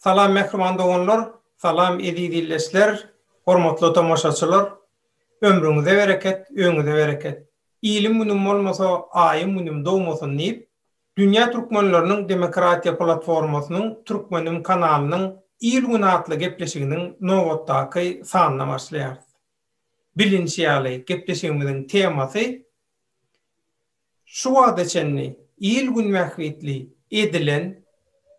Salam mähriban doganlar, salam eziz ildeşler, hormatly tomaşaçylar! Ömrüňize bereket, öňüňize bereket! Ilim günüm bolmasa, aýym günüm dogmasyn diýip, Dünýä türkmenleriniň demokratiýa platformasynyň Türkmenim kanalynyň Il-gün atly gepleşiginiň nobatdaky sanyna başlaýarys. Bilinşi ýaly, gepleşigimiziň temasy şu wagta çenli il-gün bähbitli edilen,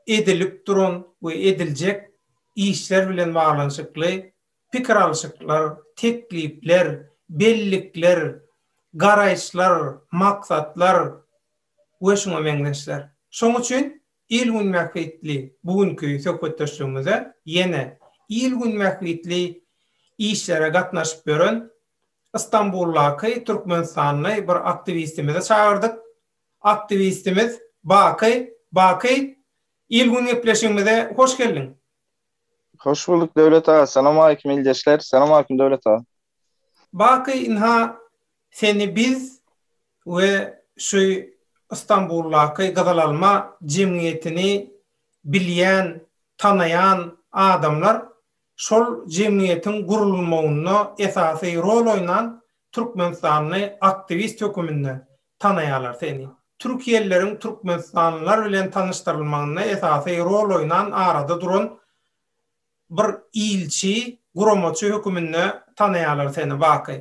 edilip duran we ediljek işler bilen baglanyşykly pikir alşyklar, teklipler, bellikler, garaýyşlar, maksatlar we şuňa meňzeşler. Şoň üçin il-gün bähbitli bu günki söhbetdeşligimize ýene il-gün bähbitli işlere gatnaşyp ýören Istanbuldaky türkmenistanly bir aktiwistimizi çagyrdyk. Aktiwistimiz Baky, Baky, il-gün gepleşigimize hoş geldiň! Hoş bulduk Döwlet aga, Salam aleýkum ildeşler, Salam aleýkum Döwlet aga. Baky ynha seni biz we şu Istanbuldaky Gyzyl Alma jemgyýetini bilýän, tanaýan adamlar şol jemgyýetiň gurulmagynda esasy rol oýnan türkmenistanly aktiwist höküminde tanaýarlar seni. Türkiýelileriň türkmenistanlylar bilen tanyşdyrylmagynda esasy rol oýnan arada duran bir ilçi, guramaçy höküminde tanaýarlar seni Baky.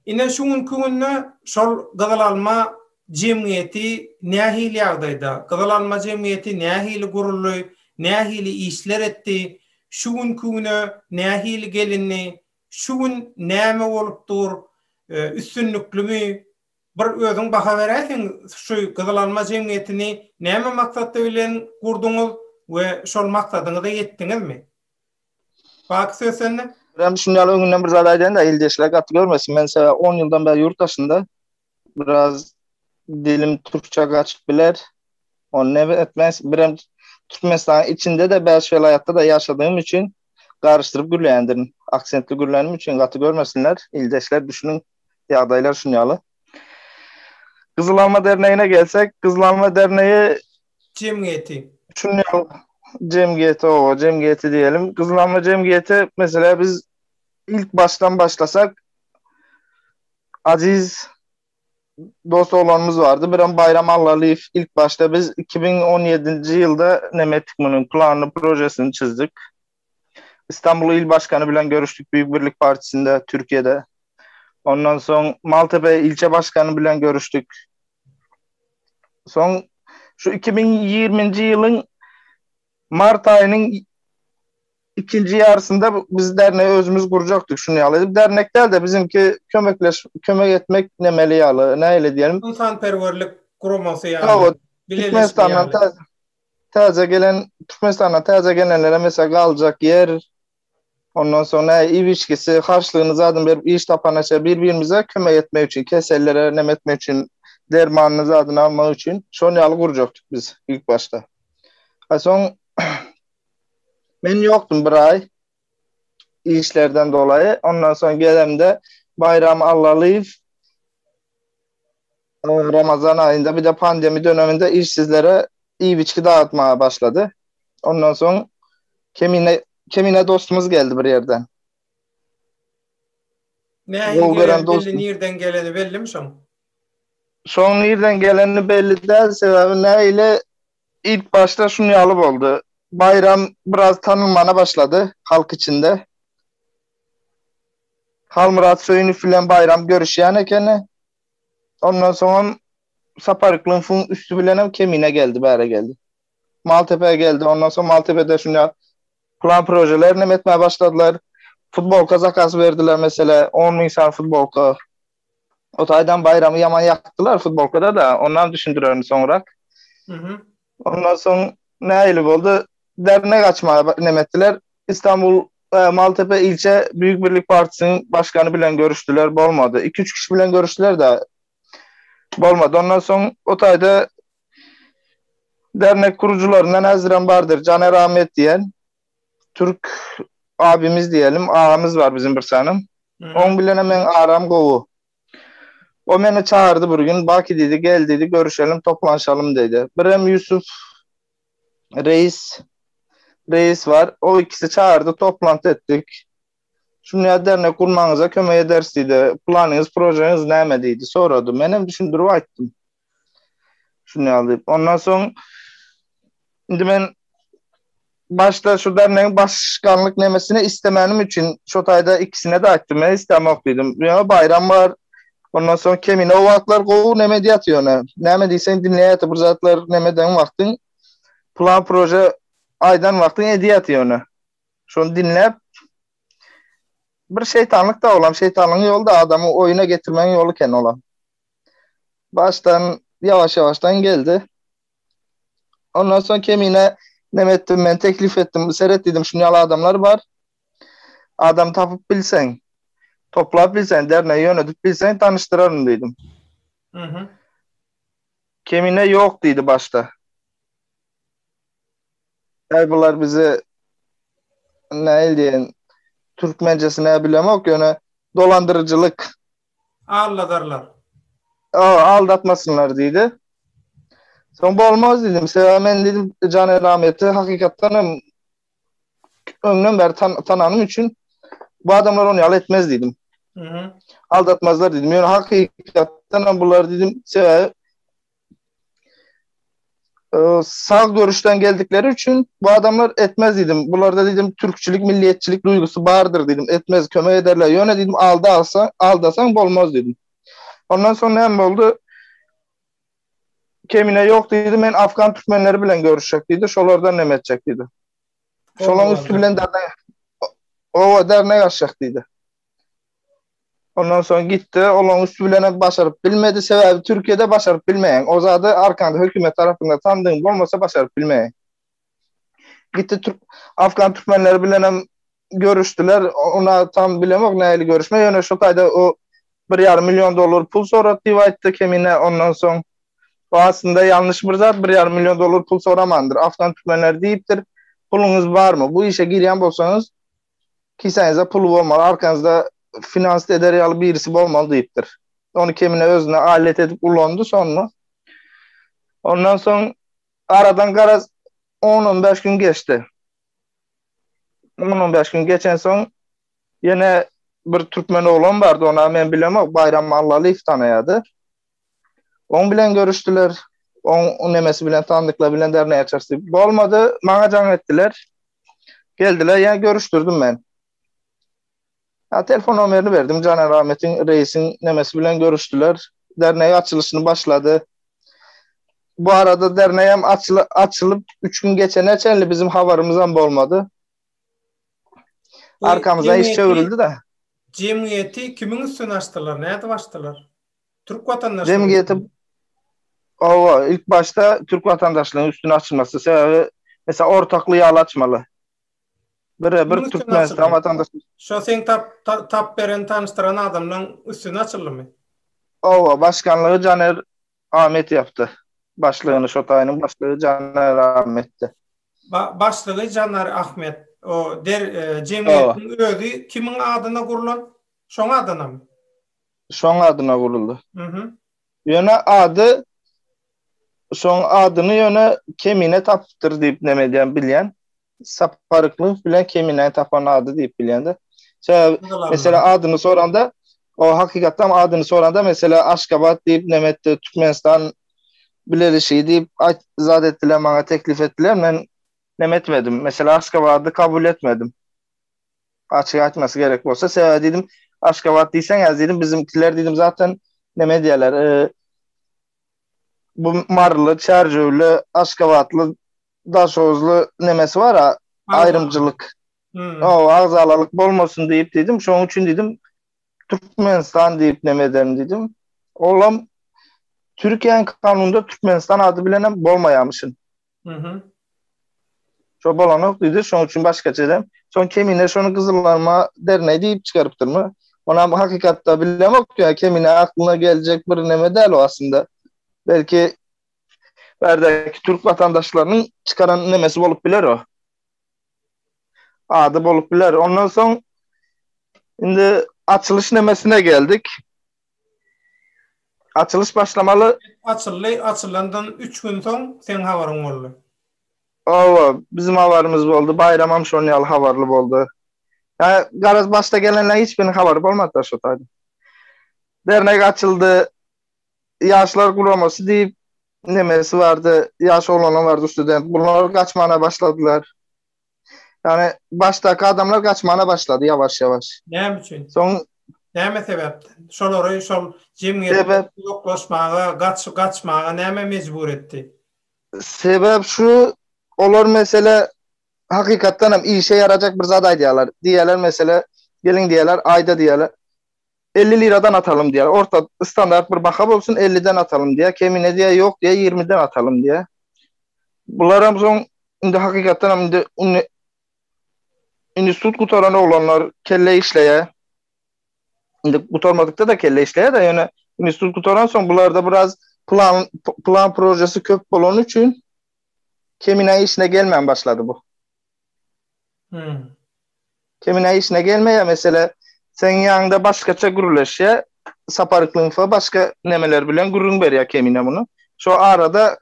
Ine şu günki günde şol Gyzyl Alma jemgyýeti nähili ýagdaýda, Gyzyl Alma jemgyýeti nähili guruldy, nähili işler etdi, şu günki güne nähili gelindi, şu gün näme bolup dur, üstünliklimi, bir özüň baha beräýseň şu Gyzyl Alma jemgyýetini näme maksatda bilen gurduňyz we şol maksadyňyza ýetdiňizmi? Baky söz sende. Birem şuny ýaly öňünden bir zat aýdaýyn-da, ildeşler gaty görmesin. Men sebäbi on ýyldan bäri ýurt daşynda. Biraz dilim türkçe gaçyp biler. Ony neme etmez. Birem Türkmenistanyň içinde-de bäş welaýatda-da ýaşadygym üçin garyşdyryp gürleýändirin. Aksentli gürlänim üçin gaty görmesinler. Ildeşler düşüniň, ýagdaýlar şuny ýaly. Gyzyl Alma dernegine gelsek, Gyzyl Alma dernegi Jemgyýeti. Şuny ýaly jemgyýeti, owa, jemgyýeti diýelim. Gyzyl Alma jemgyýeti, meselä biz ilk başdan başlasak, Aziz dost oglanymyz bardy, birem Baýram Allalyýew ilk başda biz 2017-nji ýylda neme etdik munuň planyny, projesini çyzdyk. Istanbul il başkany bilen görüşdik Büyük Birlik Partisinde Türkiýede. Ondan soň Maltepe ilçe başkany bilen görüşdik. Soň şu 2020-nji ýylyň mart aýynyň ikinji ýarysynda biz dernegi özümiz gurjakdyk şuny ýaly edip. Dernek däl-de bizimki kömekleş kömek etmek nemeli ýaly, nähili diýelim? Ynsanperwerlik guramasy ýaly, bileleşme ýaly. Täze gelen Türkmenistandan täze gelenlere mesela galjak ýer, ondan soň nä iýip-içgisi, harçlygyny zadyny berip iş tapanaça bir-birimize kömek etmek üçin, kesellere neme etmek üçin, dermanyny zadyny almak üçin şon ýaly gurjakdyk biz ilk başda. A soň men ýokdum bir aý işlerden dolaýy. Ondan soň gelemde Baýram Allalyýew Ramazan aýynda bir de pandemi döneminde işsizlere iýip-içgi dağıtmaga başlady. Ondan soň Kemine Kemine dostumyz geldi bir ýerden. Nähili geleni belli, nirden geleni bellimi şoň? Şoň nirden geleni belli däl, sebäbi nähili ilk başda şun ýaly boldy. Baýram biraz tanylmana başlady halk içinde. Halmyrat Söýünow bilen Baýram görüşýän ekeni. Ondan soňam Sapar Yklymyň üsti bilenem Kemine geldi, bäre geldi. Maltepä geldi. Ondan soň Maltepede şunda plan projeler nem etmäge başladylar. Futbolka zakaz berdiler mesele, 10 müň sany futbolka. O taýdan Baýramy ýaman ýakdylar futbolkada-da, ondan düşündirerin soňrak. Ondan soň nähili boldy? Dernek açmaga neme etdiler. Istanbul Maltepe ilçe Büyük Birlik Partisiň başkany bilen görüşdiler, bolmady. 2-3 kişi bilen görüşdiler-de, bolmady. Ondan soň o taýda dernek kurucularyndan Äzirem bardyr, Caner Ahmet diýen türk abimiz diýelim, agamyz bar bizim bir sany. Oň bilenem meň aram gowy. O meni çagyrdy bir gün, Baki diýdi, gel diýdi, görüşelim, toplanşalym diýdi. Birem Ýusuf Reis. Reis bar. O ikisi çagyrdy, toplanty etdik. Şunýa dernek gurmagyňyza kömek ederis diýdi. Planyňyz, projeňiz näme diýdi, sorady. Menem düşündirip aýtdym. Şunýa diýip. Ondan soň indi men başda şu dernegiň başkanlyk nemesini istemänim üçin şo taýda ikisine-de aýtdym. Men istemok diýdim. Ýöne Baýram bar. Ondan soň Kemine o wagtlar gowy neme diýýärdi ýöne. Näme diýseň diňleýärdi bir zatlar neme eden wagtyň plan proje aýdan wagtyň edýärdi ýöne. Şony diňläp bir şeýtanlyk da olam, şeýtanlygyň ýoly da adamy oýuna getirmegiň ýoly eken olam. Başdan ýawaş-ýawaşdan geldi. Ondan soň Kemine neme etdim men teklif etdim. Seret diýdim şuny ýaly adamlar bar. Adam tapyp bilseň, toplap bilseň, dernegi ýönedip bilseň tanyşdyraryn diýdim. Mhm. Kemine ýok diýdi başda. Äý bular bizi nähili diýen türkmençesini bilemok ýöne dolandyryjylyk. Aldadarlar. Hawa aldatmasynlar diýdi. Soň bolmaz diýdim. Sebäbi men diýdim Janer Ahmeti hakykatdan hem öňden bäri tananym üçin bu adamlar ony ýaly etmez diýdim. Aldatmazlar diýdim. Ýöne hakykatdan hem bular diýdim sebäbi sag görüşden geldikleri üçin bu adamlar etmez diýdim. Bularda diýdim türkçilik, milliýetçilik duýgusy bardyr diýdim. Etmez, kömek ederler. Ýöne diýdim alda alsa, aldasaň bolmaz diýdim. Ondan soň näme boldy? Kemine ýok diýdi. Men afgan türkmenleri bilen görüşjek diýdi. Şolardan näme etjek diýdi. Şolaryň üsti bilen dernek Owa dernek açjak diýdi. Ondan soň gitdi, olaryň üsti bilen hem başaryp bilmedi. Sebäbi Türkiýede başaryp bilmeýäň. O zady arkaňda hökümet tarapynda tandygyň bolmasa başaryp bilmeýäň. Gitdi türk afgan türkmenleri bilen hem görüşdiler. Ona tam bilemok nähili görüşme. Ýöne şo taýda o bir ýarym million dollar pul sorady diýip aýtdy Kemine. Ondan soň o aslynda ýalňyş bir zat, bir ýarym million dollar pul soramandyr. Afgan türkmenleri diýipdir, puluňyz barmy? Bu işe girýän bolsaňyz Kisäňizde pul bolmaly, arkaňyzda finans eder ýaly birisi bolmaly diýipdir. Ony kemine özüne alet edip ulandy şonda. Ondan soň aradan garaz on-on bäş gün geçdi. On-on bäş gün geçensoň ýene bir türkmen oglan bardy, ony men bilemok, Baýram Allalyýew tanaýardy. Oň bilen görüşdiler. Oň nemesi bilen tandyklar bilen dernek açarys diýip. Bolmady, maňa jaň etdiler. Geldiler, ýa görüşdirdim men. Ýa telefon nomerini berdim, Janer Ahmetiň reisiň nemesi bilen görüşdiler. Dernek açylyşyny başlady. Bu arada dernek hem açylyp 3 gün geçene çenli bizim habarymyz hem bolmady. Arkamyzdan iş çöwrüldi-de. Jemgyýeti kimiň üstüne açdylar, nädip açdylar? Türk watandaşlygy. Jemgyýeti Hawa, ilk başda türk watandaşlygynyň üstüne açylmasy. Sebäbi mesela ortakly ýaly açmaly. Bire bir Türkmenistan watandaşy. Şo seň tap tap beren tanyşdyran adamlaň üstüne açyldymy? Hawa, başkanlygy Janer Ahmet ýapdy. Başlygyny şo taýynyň başlygy Janer Ahmetdi. Ba başlygy Janer Ahmet. O der jemgyýetiň özi kimiň adyna gurlan? Şoň adynamy? Şoň adyna guruldy. Ýöne ady şoň adyny ýöne Kemine tapypdyr diýip neme edýän bilýän. Sapar Yklymow bilen Keminäni tapan ady diýip bilýän-de. Sebäbi mesela adyny soranda o hakykatdan adyny soranda mesela Aşgabat diýip neme etdi Türkmenistan bilelişigi diýip aýt zat etdiler maňa teklip etdiler men neme etmedim. Mesela Aşgabady kabul etmedim. Açyk aýtmasy gerek bolsa, sebäbi diýdim, Aşgabat diýseň, ýa diýdim, bizimkiler diýdim, zaten neme diýerler, e, bu Maryly, Çärjewli, Aşgabatly, Daşoguzly nemesi bar, a, aýrymçylyk. Hmm. O, agzalalyk bolmasyn diýip diýdim, şonuň üçin diýdim, Türkmenistan diýip neme ederin diýdim. Olam Türkiýäniň kanunynda Türkmenistan ady bilen hem bolmaýarmyşyn. Mhm. Şo bolanok diýdi, şoň üçin başgaça edem. Soň Kemine şony Gyzylarma dernegi diýip çykarypdyrmy? Onam hakykatda bilemok ýa Kemine aklyna geljek bir neme däl o aslynda. Belki bärdäki türk watandaşlarynyň çykaran nemesi bolup biler o. Ady bolup biler. Ondan soň indi açylyş nemesine geldik. Açylyş başlamaly. Açyldy, açylandan 3 gün soň seň habaryň boldy. Hawa, bizim habarymyz boldy. Baýramam şon ýaly habarly boldy. Ýa garaz başda gelenler hiç biriniň habary bolmady-da şo taýda. Dernek açyldy. Ýaşlar guramasy diýip nemesi bardy. Ýaş oglanlar bardy student. Bular gaçmana başladylar. Ýani başdaky adamlar gaçmana başlady ýawaş-ýawaş. Näme üçin? Soň Näme sebäpden? Şolary şol jemgyýetden uzaklaşmaga, gaç gaçmaga näme mejbur etdi? Sebäp şu, olar mesele hakykatdan hem işe ýarajak bir zat aýdýarlar. Diýýärler mesele, geliň diýýärler, aýda diýýärler. 50 liradan atalym diýýär. Orta standart bir baha bolsun 50-den atalym diýýär. Kemine diýýär, ýok diýýär, 20-den atalym diýýär. Bularam soň indi hakykatdan hem indi indi institut gutaran oglanlar kelle işleýär. Indi gutarmadykda da kelle işleýär-de, ýöne institut gutaran soň bularda biraz plan plan projesi köp bolany üçin Kemine işine gelmän başlady bu. Hmm. Kemine işine gelmeýär mesele seň ýanyňda başgaça gürleşýär. Sapar Yklymova başga nemeler bilen gürrüň berýär Kemine muny. Şo arada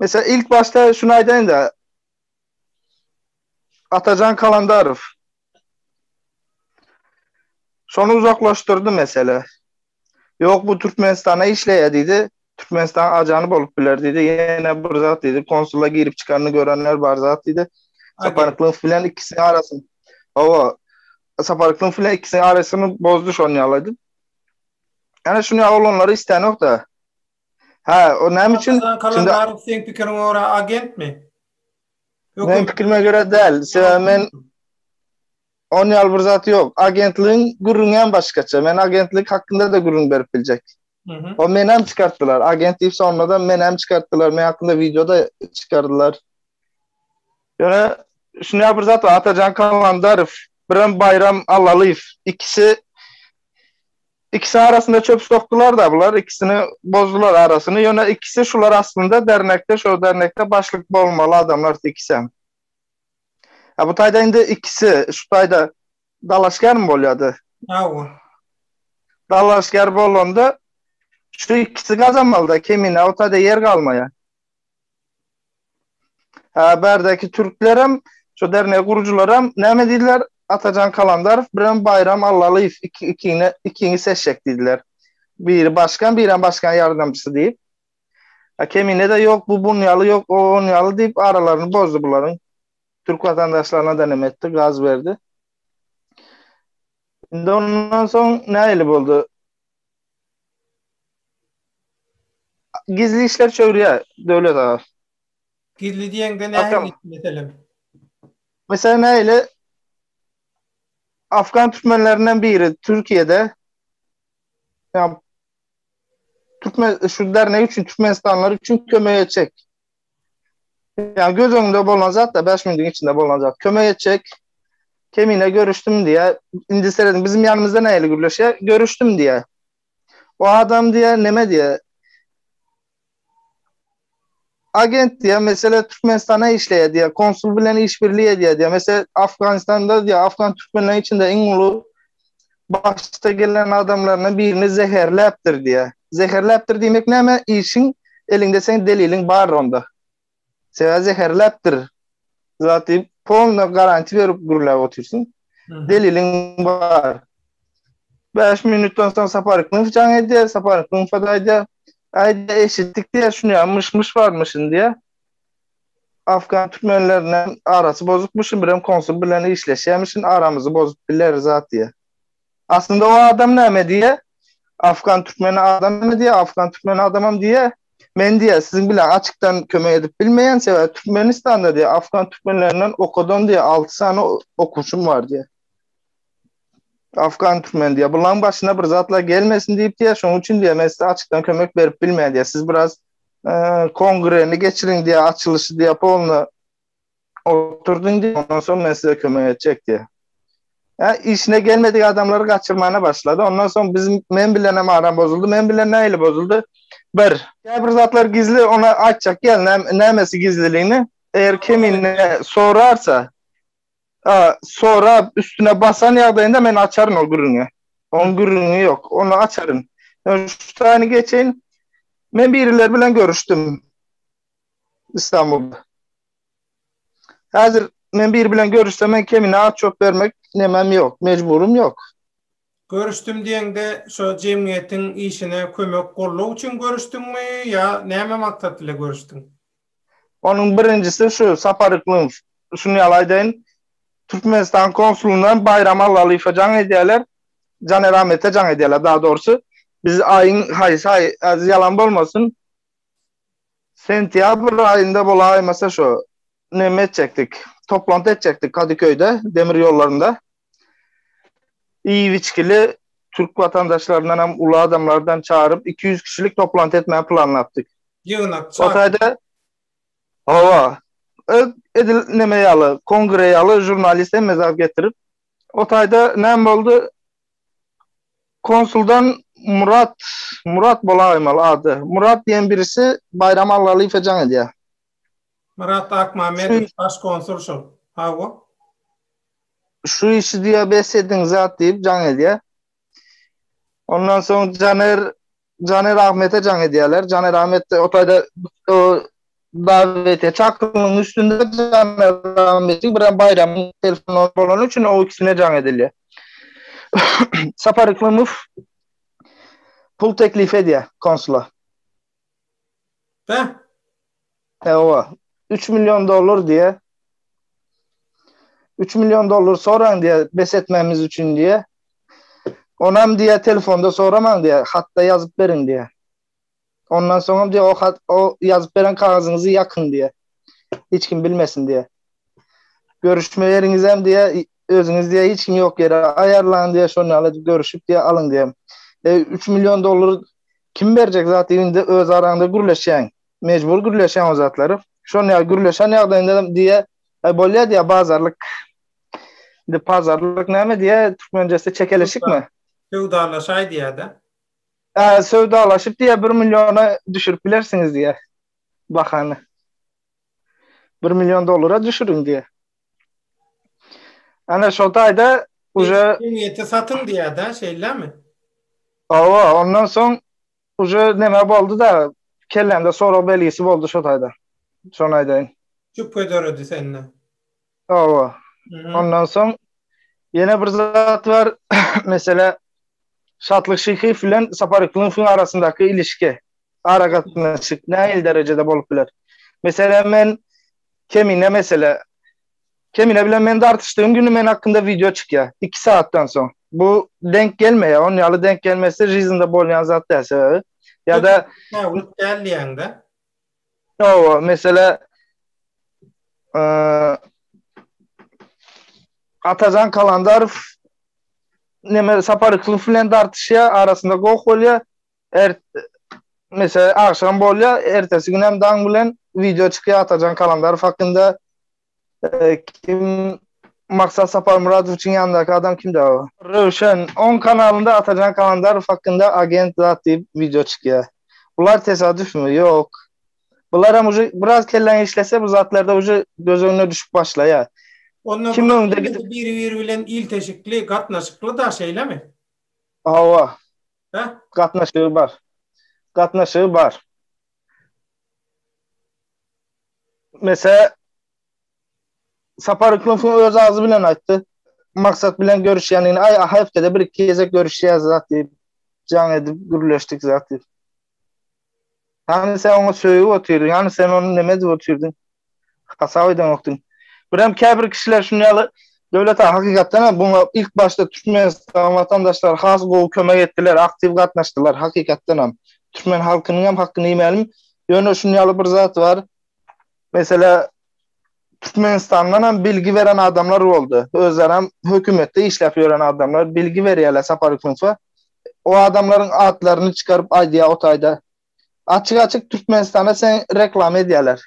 mesela ilk başda şuny aýdaýyn-da Atajan Kalandarow Şony uzaklaşdyrdy mesele. Ýok bu Türkmenistana işleýär diýdi. Türkmenistan ajany bolup biler diýdi. Ýene bir zat diýdi. Konsula girip çykanyny görenler bar zat diýdi. Sapar Yklymow bilen ikisiniň arasyny. Hawa. Sapar Yklymow bilen ikisiniň arasyny bozdy şony ýaly edip. Ýani şuny oglanlary istenok-da. Ha, o näme üçin? Atajan Kalandarow seň pikiriňe görä agentmi? Meň pikirime görä däl. Sebäbi men On ýaly bir zat ýok. Agentligiň gürrüňem başgaça. Men agentlik hakynda-da gürrüň berip biljek. O menem çykartdylar. Agent diýip sonda-da menem çykartdylar. Men hakynda wideo-da çykardylar. Ýöne şuny bir zat bar. Atajan Kalandarow, birem Baýram Allalyýew ikisi ikisi arasynda çöp sokdular-da bular. Ikisini bozdular arasyny. Ýöne ikisi şular aslynda dernekde, şo dernekde başlyk bolmaly adamlar ikisem. Ha bu taýda indi ikisi şu taýda dalaşgärmi bolýardy? Hawa. Dalaşgär bolanda şu ikisi gazanmalyda kemine o taýda ýer galmaýar. Ha bärdäki türklerem şu dernek gurujularam näme diýdiler? Atajan Kalandarow bilen Baýram Allalyýew iki ikini ikiňi seçjek diýdiler. Biri başkan, birem başkan ýardamçysy diýip. A kemine-de ýok, bu bun ýaly ýok, o on ýaly diýip aralaryny bozdy bularyň. Türk watandaşlaryna-da neme etdi, gaz berdi. Indi ondan soň nähili boldy? Gizli işler çöwürýär Döwlet aga. Gizli diýeňde nähili meselem? Meselem nähili? Afgan türkmenlerinden biri Türkiýede ýa Türkmen şu dernek üçin Türkmenistanlylar üçin kömek etjek. Yani göz öňünde bolan zat da 5 minutyň içinde bolan zat. Kömek etjek. Kemine görüşdüm diýe. Indi serediň bizim ýanymyzda nähili gürleşýär? Görüşdüm diýe. O adam diýe neme diýe? Agent diýe, mesele Türkmenistana işleýär diýe, konsul bilen işbirliği edýär diýe. Mesele Afganistanda diýe, Afgan türkmenleriniň içinde iň uly başda gelen adamlarynyň birini zeherläpdir diýe. Zeherläpdir diýmek näme? Işiň eliňde seň deliliň bar onda. Sebäbi zeherläpdir. Zat diýip, polny garanti berip gürläp otyrsyň. Deliliň bar. 5 minutdan soň Sapar Yklymow jaň edýär, Sapar Yklymowa da aýdýar. Aýdýar, eşitdik diýýär, şuny ýaly myş-myş barmyşyn diýýär. Afgan türkmenlerine arasy bozukmyşyn, birem konsul bilen işleşýärmişin, aramyzy bozup biler zat diýýär. Aslynda o adam näme diýýär? Afgan türkmeni adam näme diýýär? Afgan türkmeni adamam diýýär. Men diýýär, siziň bilen açykdan kömek edip bilmeýän, sebäbi Türkmenistanda diýýär, afgan türkmenlerinden okadan diýýär, 6 sany okuwçym bar diýýär. Afgan türkmen diýýär. Bularyň başyna bir zatlar gelmesin diýip diýýär, şonuň üçin diýýär, men size açykdan kömek berip bilmeýän diýýär. Siz biraz kongreni geçiriň diýýär, açylyşy diýýär, polny oturdyň diýýär, ondan soň men size kömek etjek diýýär. Ýa işine gelmedik adamlary gaçyrmana başlady. Ondan soň biz men bilen hem aram bozuldy. Men bilen nähili bozuldy? Bir, käbir zatlar gizli, ona aýtjak gel, nämesi gizliligini. Eger kemine sorarsa, sorap üstüne basan ýagdaýynda men açaryn ol gürrüňi. Oň gürrüňi ýok. Ony açaryn. Men şu taýyny geçeýin. Men birileri bilen görüşdim. Istanbulda. Häzir men biri bilen görüşsem men kemine otçot bermek nemem ýok, mejburym ýok. Görüşdim diýeňde şo jemgyýetiň işine kömek goldaw üçin görüşdiňmi ýa näme maksat bile görüşdiň? Onuň birinjisi şu Sapar Yklymow. Şuny ýaly aýdaýyn, Türkmenistan konsulyndan Baýram Allalyýewe jaň edýärler, Janer Ahmete jaň edýärler daha dogrusy. Biz aýyň haýsy aý, häzir ýalan bolmasyn, sentýabr aýynda bolaýmasa şo neme etjekdik, toplanty etjekdik Kadyköýde, demir ýollarynda. Iýip-içgili türk watandaşlaryndan hem uly adamlardan çagyryp 200 kişilik toplanty etmäge planlapdyk. Ýygnak O taýda hawa, edil neme ýaly, kongre ýaly žurnalist hemme zat getirip, o taýda näme boldy? Konsuldan Murat, Murat bolaýmaly ady. Murat diýen birisi Baýram Allalyýewe jaň edýär. Myrat Akmamedow baş konsul şol. Hawa. Şu işi diýýär bes ediň zat diýip jaň edýär. Ondan soň Janer Janer Ahmete jaň edýärler. Janer Ahmet o taýda o dawete çakylygyň üstünde Janer Ahmetiň birem Baýramyň telefony bolany üçin o ikisine jaň edilýär. Sapar Yklymow pul teklip edýär konsula. Beh. Hawa. 3 million dollar diýe. 3 million dollar soraň diýe, bes etmemiz üçin diýe. Onam diýe telefonda soramaň diýe, hatda ýazyp beriň diýe. Ondan soňam diýe o hat o ýazyp beren kagyzyňyzy ýakyň diýe. Hiç kim bilmesin diýe. Görüşme ýeriňizem diýe, özüňiz diýe hiç kim ýok ýere aýarlaň diýe, şony ýaly görüşip diýe alyň diýe. E, 3 million dollar Kim berjek zat indi öz araňda gürleşýäň. Mejbur gürleşýäň o zatlary. Şon ýaly gürleşen ýagdaýynda diýe, Aý bolýa diýe bazarlyk. Indi pazarlyk näme diýe, türkmençesi çekeleşikmi? Söwdalaşaý diýä-de. Hä, söwdalaşyp diýe bir milliona düşürip bilersiňiz diýe bahany. Bir million dollara düşüriň diýe. Ana şo taýda uje Jemgyýeti satyň diýýär-dä, şeýlemi? Hawa, ondan soň uje neme boldy-da, kellämde sorag belgisi boldy şo taýda. Şony aýdaýyn. Şübhe döredi sende. Hawa. Ondan soň ýene bir zat bar, mesele Şatlyk Şyhyýew bilen Sapar Yklymowyň arasyndaky ilişki, aragatnaşyk nähili derejede bolup biler? Meselem, men Kemine mesele. Kemine bilen men dartyşdygym güni men hakynda wideo çykýar. 2 sagatdan soň. Bu denk gelmeýär. Onun ýaly denk gelmesi žizinde bolýan zat däl sebäbi. Ýa-da Säwlik däl diýäňde. Hawa, mesele Atajan Kalandarow neme Sapar Yklymow bilen dartyşýar, arasynda goh bolýar. Er mesela agşam bolýar, ertesi gün hem daň bilen wideo çykýar Atajan Kalandarow hakynda. E, kim Maksat Saparmuradowiçiň ýanyndaky adam kimdi o? Röwşen, oň kanalynda Atajan Kalandarow hakynda agent zat diýip wideo çykýar. Bular tesadüfmi? Ýok. Bular hem uje biraz kelläň işlese bu zatlarda uje göz öňüne düşüp başlaýar. Onda Kim öňde gidip biri-biri bilen ilteşikli, gatnaşykly da şeýlemi? Hawa. Hä? Gatnaşygy bar. Gatnaşygy bar. Mesela Sapar Yklymowyň öz agzy bilen aýtdy. Maksat bilen görüşýändigini, aý hepdede bir-iki gezek görüşýäs zat diýip, jaň edip gürleşdik zat diýip. Hany sen oňa söýüp otyrdyň, hany sen ony neme edip otyrdyň? Hasap edeňokdyň. Birem käbir kişiler şuny ýaly Döwlet aga hakykatdan hem buňa ilk başda Türkmenistan watandaşlary has gowy kömek etdiler, aktiw gatnaşdylar hakykatdan hem. Türkmen halkynyň hem hakkyny iýmälim. Ýöne şuny ýaly bir zat bar. Mesela Türkmenistandan hem bilgi beren adamlar boldy. Özleri hem hökümetde işläp ýören adamlar bilgi berýärler Sapar Hükümowa. O adamlaryň atlaryny çykaryp aýdýar o taýda. Açyk-açyk Türkmenistana sen reklama edýärler.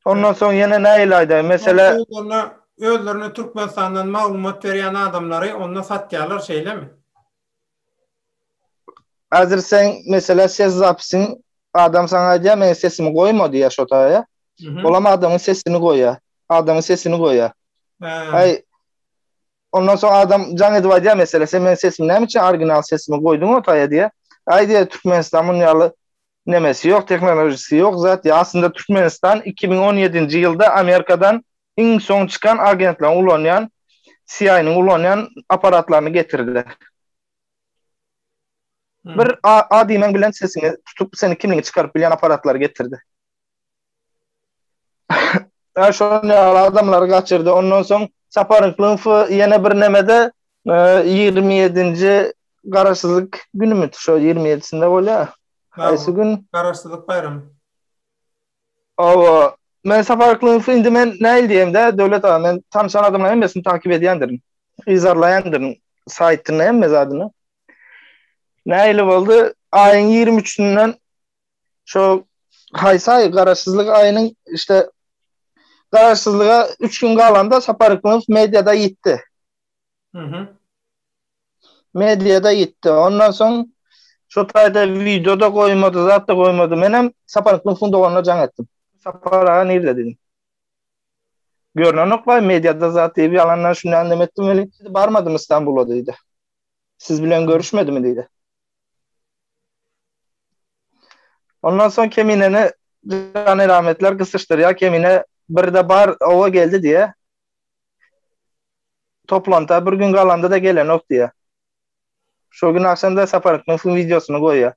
Ondan soň ýene nähili aýdaýyn? Mesele özlerine özlerine Türkmenistandan maglumat berýän adamlary onda satýarlar şeýlemi? Häzir sen mesele ses zapisiň adam saňa aýdýar meniň sesimi goýma diýýär şo taýa. Olam adamyň sesini goýýar. Adamyň sesini goýýar. Aý ondan soň adam jaň edip aýdýar mesele sen meniň sesimi näme üçin original sesimi goýduň o taýa diýýär. Aý diýýär Türkmenistan muny ýaly. nemesi ýok, tehnolojisi ýok zat ýok. Aslynda Türkmenistan 2017-nji ýylda Amerikadan iň soň çykan agentleriň ulanýan CIA-nyň ulanýan apparatlaryny getirdi. Bir A diýmeň bilen sesiňi tutup seni kimligiňi çykaryp bilýän apparatlary getirdi. Ä şol ýaly adamlary gaçyrdy. Ondan soň Sapar Yklymow ýene bir nemede 27-nji Garaşsyzlyk günümi şo 27-sinde bolýar. Haýsy gün? Garaşsyzlyk baýramy. Hawa, men Sapar Yklymowy indi men nähili diýemde, Döwlet aga, men tanyşan adamlaryň hemmesini takip edýändirin. Yzarlaýandyryn saýtyny, hemme zadyny. Nähili boldy? Aýyň 23-ünden şo haýsy aý Garaşsyzlyk aýynyň işte Garaşsyzlyga 3 gün galanda Sapar Yklymow mediada ýitdi. Mhm. Mediada ýitdi. Ondan soň şo taýda wideo-da goýmady, zat-da goýmady. Menem Sapar Yklymowyň doganyna jaň etdim. Sapar aga nirde diýdim. Görnenok baý mediada zat diýip ýalandan şundan neme etdim weli. Barmadym Istanbula diýdi. Siz bilen görüşmedimi diýdi. Ondan soň Kemineni Jan Erametler gysyşdyrýar. Kemine birde bar owa geldi diýe. Toplanta bir gün galanda da gelenok diýe. Şo gün agşam da Sapar Yklymowyň wideosyny goýýar.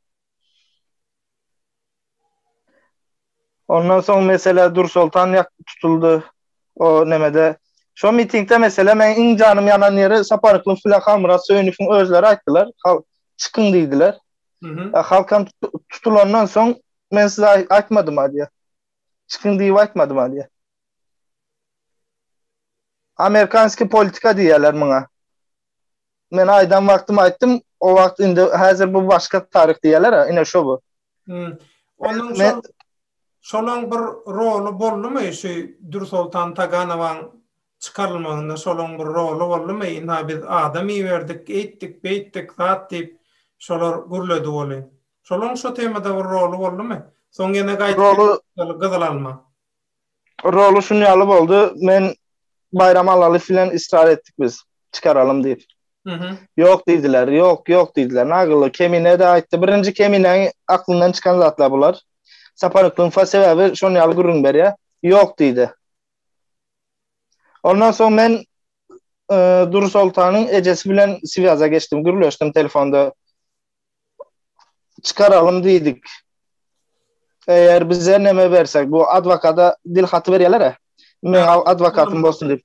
Ondan soň mesele Dursoltan ýak tutuldy. O nemede. Şo mitingde mesele men iň janym ýanan ýeri Sapar Yklymow bilen Halmyrat Söýünowyň özleri aýtdylar. Hal çykyň diýdiler. Mhm. Halkam tutulandan soň men size aýtmadym-a diýýär. Çykyň diýip aýtmadym-a diýýär. Amerikanskiý politika diýýärler muňa. Men aýdan wagtym aýtdym, o wagt indi häzir bu başga taryh diýýärler, ine şo bu. Hmm. Onuň şol şolaň bir roly boldumy şu Dürsoltan Taganowaň çykarylmagynda şolaň bir roly boldumy? Ynha biz adam iberdik, eýtdik, beýtdik zat diýip şolar gürledi weli. Şolaň şo temada bir roly boldumy? Soň ýene gaýdyp gyzyl alma. Roly şun ýaly boldy, men Baýram Allalyýew bilen ysrar etdik biz, çykaralym diýip. Ýok diýdiler, ýok, ýok diýdiler. Nagyly, Kemine-de aýtdy. Birinji Keminäň aklyndan çykan zatlar bular. Sapar Yklymowa sebäbi şon ýaly gürrüň berýär. Ýok diýdi. Ondan soň men Dursoltanyň ejesi bilen swýaza geçdim, gürleşdim telefonda. Çykaralym diýdik. Eger bize neme bersek, bu adwokata dil haty berýärler-ä. Meň adwokatym bolsun diýip.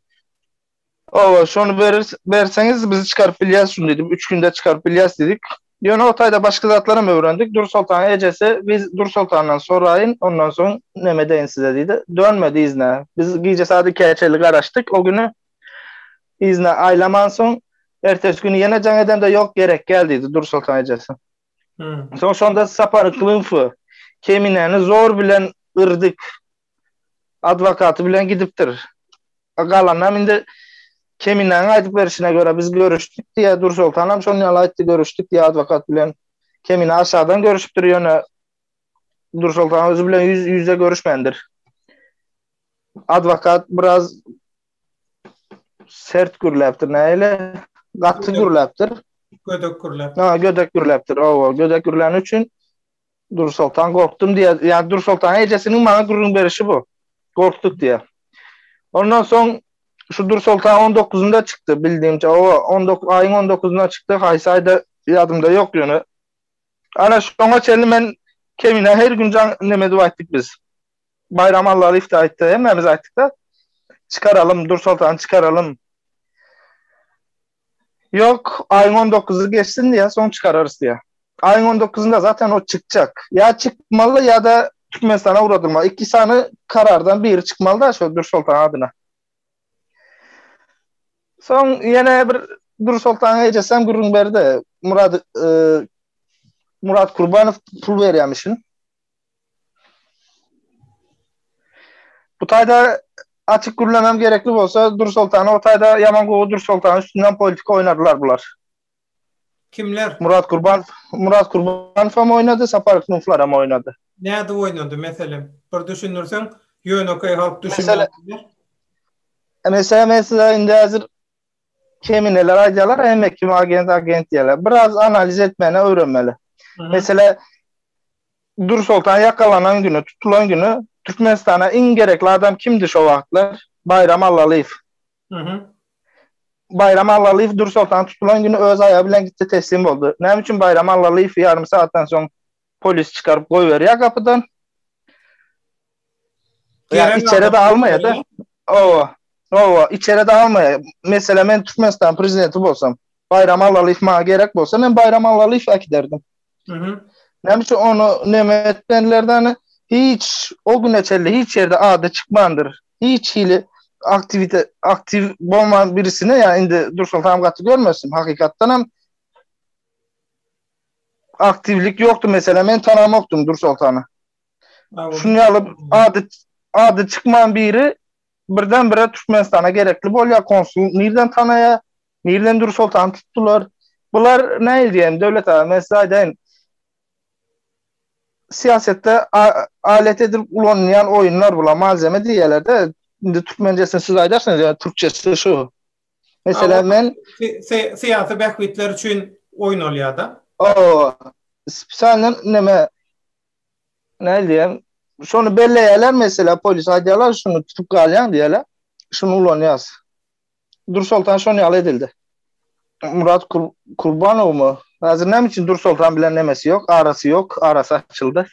Owa, şony berir, berseňiz biz çykaryp bilýäs şuny diýdim. Üç günde çykaryp bilýäs diýdik. Ýöne o taýda başga zatlaram öwrendik. Dursoltanyň ejesi biz Dursoltandan soraýyn, ondan soň neme edeýin size diýdi. Dönmedi yzyna. Biz gije saat ikä çenli garaşdyk o güni. Yzyna aýlamansoň, ertesi güni ýene jaň edemde ýok gerek gel diýdi Dursoltan ejesi. Soň şonda Sapar Yklymowy Keminäni zor bilen yrdyk. Adwokaty bilen gidipdir. Galanam indi Keminäniň aýdyp berşine görä biz görüşdik diýýär. Dursoltanam şonuň ýaly aýtdy görüşdik diýýär adwokat bilen. Kemine aşagydan görüşipdir ýöne Dursoltan özi bilen ýüz ýüze görüşmändir. Adwokat biraz sert gürläpdir nähili? Gaty gürläpdir. Gödek gürläpdir. Ha, gödek gürläpdir. Owa, gödek gürläni üçin Dursoltan gorkdum diýýär. Ýa Dursoltanyň ejesiniň maňa gürrüň berişi bu. Gorkduk diýýär. Ondan soň şu Dursoltan 19-unda çykdy bildiğimçe. Owa, 19 aýyň 19-unda çykdy. Haýsy aýda ýadymda ýok ýöne. Ana şoňa çenli men Kemine her gün jaň neme edip aýtdyk biz. Baýram Allalyýew-de aýtdy, hemmämiz aýtdyk-da. Çykaralym, Dursoltany çykaralym. Ýok, aýyň on dokuzy geçsin diýýär, soň çykararys diýýär. Aýyň on dokuzynda zaten o çykjak. Ýa çykmaly ýa-da Türkmenistana ugradylmaly. Iki sany karardan biri çykmaly-da şo Dursoltan adyna. Soň ýene bir Dursoltanyň ejesi hem gürrüň berdi. Murad e, Murat Kurbanow pul berýärmişin. Bu taýda açyk gürlemem gerekli bolsa Dursoltany o taýda ýaman gowy Dursoltanyň üstünden politika oýnadylar bular. Kimler? Murat Kurban Murat Kurbanow hem oýnady, Sapar Yklymow hem oýnady. Nädip oýnady meselem? Bir düşündirseň, ýönekeý halk düşünmez. Meselem men size indi häzir kemineler aýdýarlar, hemme kim agent agent diýýärler. Biraz analiz etmäni öwrenmeli. Mesele. Dürsoltan ýakalanan güni, tutulan güni Türkmenistana iň gerekli adam kimdi şo wagtlar? Baýram Allalyýew. Baýram Allalyýew Dürsoltan tutulan güni öz aýagy bilen gitdi teslim boldy. Näme üçin Baýram Allalyýewi ýarym sagatdan soň polis çykaryp goýberýär gapydan? Ýa içeri-de almaýar-da. Owa. Owa, içeri-de almaýar. Meselem, men Türkmenistan prezidenti bolsam, Baýram Allalyýew maňa gerek bolsa, men Baýram Allalyýewi äkiderdim. Mhm. Näme üçin ony neme etmediler-de, hiç o güne çenli hiç ýerde ady çykmandyr. Hiç hili aktiwite aktiw bolman birisine ýa indi Dursoltan gaty görmesin, hakykatdan hem aktiwlik ýokdy meselem, men tanamokdym Dursoltany. Şuny ýaly ady ady çykman biri birden bire Türkmenistana gerekli bolýar, konsul nirden tanaýar, nirden Dürsoltany tutdular. Bular nähili diýen Döwlet aga, men size aýdaýyn. Syýasatda alet edilip ulanylýan oýunlar bular, malzeme diýýärler-de. Indi türkmenjesini siz aýdarsyňyz, ýöne türkçesi şu. Meselem men syýasy bähbitler üçin oýnalýar-da. Hawa, spesialno neme Näl diýem, şony belleýärler mesela polis aýdýarlar şuny tutup galýaň diýýärler. Şuny ulanýas. Dursoltan şony ýaly edildi. Murat Kur Kurbanowmy? Häzir näme üçin Dursoltan bilen nemesi ýok, arasy ýok, arasy açyldy.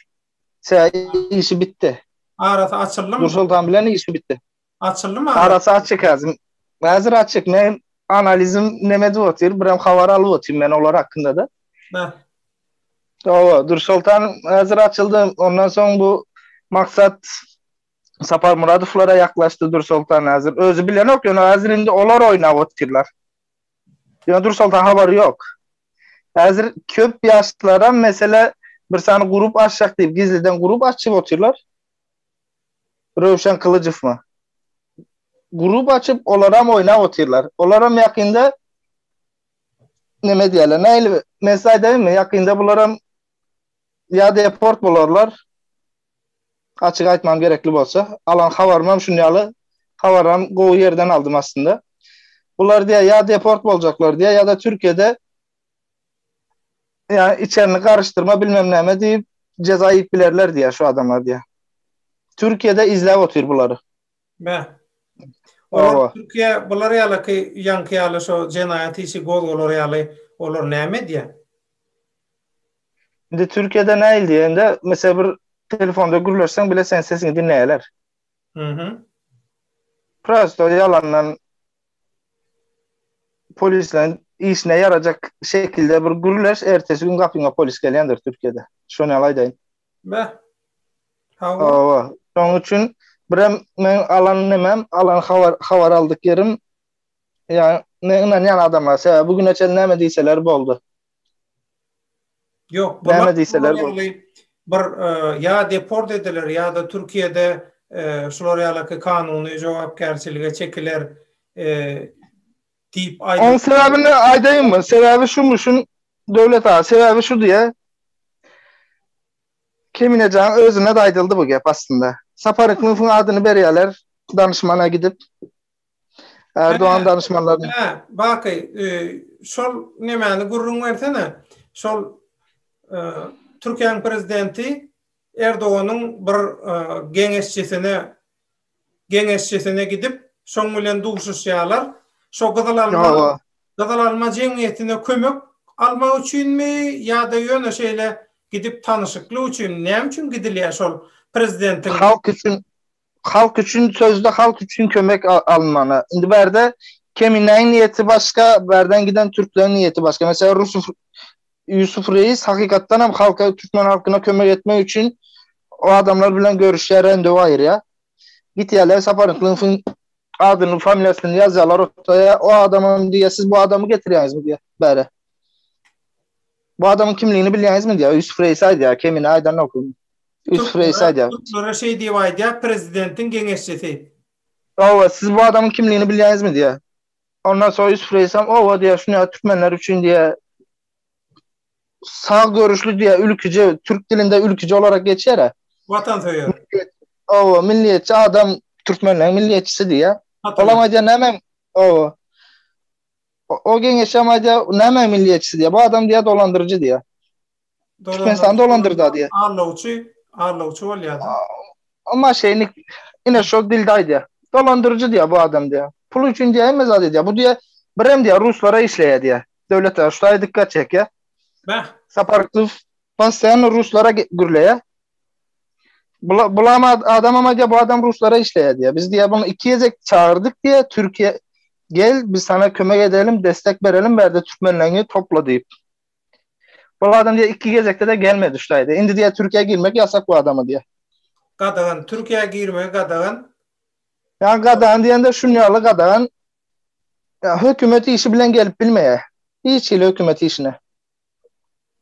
Sebäbi işi bitdi. Arasy açyldymy? Dursoltan bilen işi bitdi. Açyldymy arasy? Arasy açyk häzir. Häzir açyk. Men analizim neme edip otyr, birem habar alyp otyryn men olar hakynda-da. Hä. Hawa, Dürsoltan häzir açyldy. Ondan soň bu Maksat Saparmuradowlara ýaklaşdy Dürsoltan häzir. Özi bilenok, ýöne häzir indi olar oýnap otyrlar. Ýöne Dürsoltan habary ýok. Häzir köp ýaşlaram mesele bir sany grup açjak diýip gizliden grup açyp otyrlar. Röwşen Kylyjowmy? Grup açyp olaram oýnap otyrlar. Olaram ýakynda neme diýerler. Nähili men size aýdaýynmy? Ýakynda bularam ýa deport bolarlar. Açyk aýtmam gerekli bolsa, alan habarymam şun ýaly, habaram gowy ýerden aldym aslynda. Bular diýýär ýa deport boljaklar diýýär ýa-da Türkiýede ýa içerini garyşdyrma bilmem näme diýip jeza iýip bilerler diýýär şu adamlar diýýär. Türkiýede izläp otyr bulary. Bä. Olar Türkiýe bular ýalyky ýaňky ýaly şo jenaýat işi gozgalar ýaly olar näme edýär? Indi Türkiýede nähili diýende, mesela bir telefonda gürleşseň bile seň sesiňi diňleýärler. Mhm. Prosto ýalandan polisleriň işine ýarajak şekilde bir gürleş, ertesi gün gapyňa polis gelýändir Türkiýede. Şony ýaly aýdaýyn. Bä. Hawa. Şonuň üçin birem men alan nemem, alan habar habar aldyk ýerim ýa men ynanýan adamlar. Sebäbi bu güne çenli näme diýseler boldy. Ýok, bular näme diýseler boldy. Bir e, ýa deport ediler ýa-da Türkiýede e, şular ýalyky kanuny jogapkärçilige çekiler e, diýip aýdyp. Oň sebäbini aýdaýynmy? Sebäbi şumuşyn Döwlet aga, sebäbi şu diýe. Keminejanyň özüne-de aýdyldy bu gep aslynda. Sapar Yklymowyň adyny berýärler danyşmana gidip. Erdogan danyşmanlaryny. Hä, Baky, e, şol nemäni gürrüň bersene. Şol e, Türkiýäniň prezidenti Erdoganyň bir e, geňeşçisine geňeşçisine gidip, şoň bilen duşuşýarlar. Şo Gyzyl alma Gyzyl alma jemgyýetine kömek almak üçinmi ýa-da ýöne şeýle gidip tanyşyklyk üçin, näme üçin gidilýär şol prezidentiň? Halk üçin, halk üçin sözde halk üçin kömek alynmana. Indi bärde Keminäň niýeti başga, bärden giden türkleriň niýeti başga. Meselem Rusuf Ýusuf Reis hakykatdan hem halka, türkmen halkyna kömek etmek üçin o adamlar bilen görüşýär, rendewu aýyrýar. Gitýärler Sapar Yklymowyň adyny, familiýasyny ýazýarlar ortaýa. O adamam diýýär, siz bu adamy getirýäňizmi diýýär bäre. Bu adamyň kimligini bilýäňizmi diýýär. Ýusuf Reis aýdýar, kemine aýdanok. Ýusuf Reis aýdýar. Türklere şeý diýip aýdýar, prezidentiň geňeşçisi. Hawa, siz bu adamyň kimligini bilýäňizmi diýýär. Ondan soň Ýusuf Reisem owa diýýär, şuny ýaly türkmenler üçin diýýär, sag görüşli diýýär, ülküji, türk dilinde ülküji olarak geçýär-ä. Watansöýer. Owa, milliýetçi adam, türkmenleriň milliýetçisi diýýär. Olam aýdýar, näme, owa. O geňeşem aýdýar, näme milliýetçisi diýýär, bu adam diýýär, dolandyryjy diýýär. Türkmenistany dolandyrda diýýär. Aldawçy, aldawçy bolýar-da. O maşennik ine şol dilde aýdýar. Dolandyryjy diýýär bu adam diýýär. Pul üçin diýýär hemme zat edýär. Bu diýýär birem diýýär ruslara işleýär diýýär. Döwlet aga şu taýy dikkat çekýär. Bäh. Sapar Yklymov postoýanno ruslara gürleýär. Bula, bulam adamam aýdýar bu adam ruslara işleýär diýýär. Biz diýýär bunu iki gezek çagyrdyk diýýär Türkiýe gel biz sana kömek edelim destek berelim bärde türkmenleňi topla diýip. Bu adam diýýär iki gezekde-de gelmedi şu taýda. Indi diýýär Türkiýä girmek ýasak bu adama diýýär. Gadagan, Türkiýä girmegi gadagan. Ýa gadagan diýende şun ýaly gadagan. Ýa hökümet işi bilen gelip bilmeýär. Hiç hili hökümet işine.